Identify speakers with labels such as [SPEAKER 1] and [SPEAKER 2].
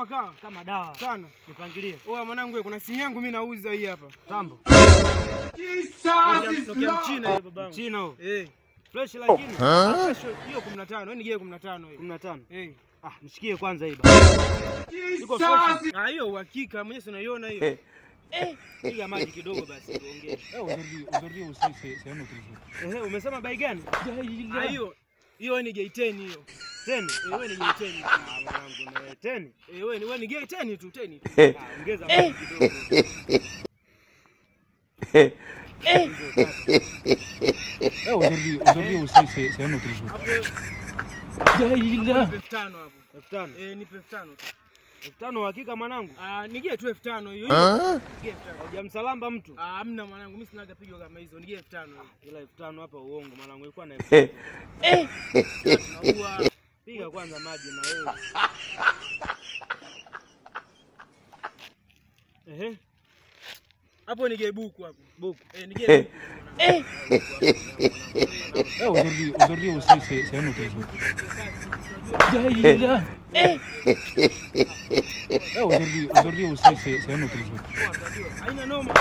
[SPEAKER 1] Kama kawa.
[SPEAKER 2] Kama dawa.
[SPEAKER 1] Sana.
[SPEAKER 2] Nipangilie.
[SPEAKER 1] Oa mwanangu, kuna simu yangu mimi nauza hii hapa.
[SPEAKER 2] Tambo.
[SPEAKER 1] Jesus is Mchina hiyo babangu.
[SPEAKER 2] Mchina huyo.
[SPEAKER 1] Eh.
[SPEAKER 2] Fresh lakini.
[SPEAKER 1] Fresh hiyo 15. Wewe nigie 15 hiyo.
[SPEAKER 2] 15.
[SPEAKER 1] Eh.
[SPEAKER 2] Ah, nishikie kwanza hii baba. Iko fresh.
[SPEAKER 1] Ah, hiyo uhakika mwenyewe si unaiona hiyo.
[SPEAKER 2] Piga maji kidogo basi tuongee.
[SPEAKER 3] Aujourd'hui aussi c'est un autre jour.
[SPEAKER 2] Ehe, umesema bei gani?
[SPEAKER 1] Ah, hiyo hiyo ni gei 10 hiyo.
[SPEAKER 2] 10.
[SPEAKER 1] Eh, wewe ni gei 10.
[SPEAKER 2] Ah, mwanangu na 10.
[SPEAKER 1] Eh, wewe ni gei 10 tu, 10 tu.
[SPEAKER 2] Ah, ongeza maji kidogo.
[SPEAKER 3] Aujourd'hui aussi c'est un autre jour.
[SPEAKER 1] Hapo nipe 5000 hapo.
[SPEAKER 2] 5000.
[SPEAKER 1] Eh, nipe 5000 tu.
[SPEAKER 2] 5000 hakika mwanangu.
[SPEAKER 1] Ah, nigie tu 5000 hiyo. Nigie 5000.
[SPEAKER 2] Hujamsalamba mtu.
[SPEAKER 1] Ah, hamna mwanangu, mimi sinaga pigo kama hizo. Nigie 5000 hiyo.
[SPEAKER 2] Ila 5000 hapa uongo mwanangu, ilikuwa na 5000.
[SPEAKER 1] Tunaua.
[SPEAKER 2] Piga kwanza maji na wewe. Ehe,
[SPEAKER 1] Hapo nigie buku hapo.
[SPEAKER 2] Buku.
[SPEAKER 1] Eh, nigie buku.
[SPEAKER 3] Aujourd'hui aussi c'est un autre jour. Aujourd'hui aussi c'est un autre jour.
[SPEAKER 1] Haina noma.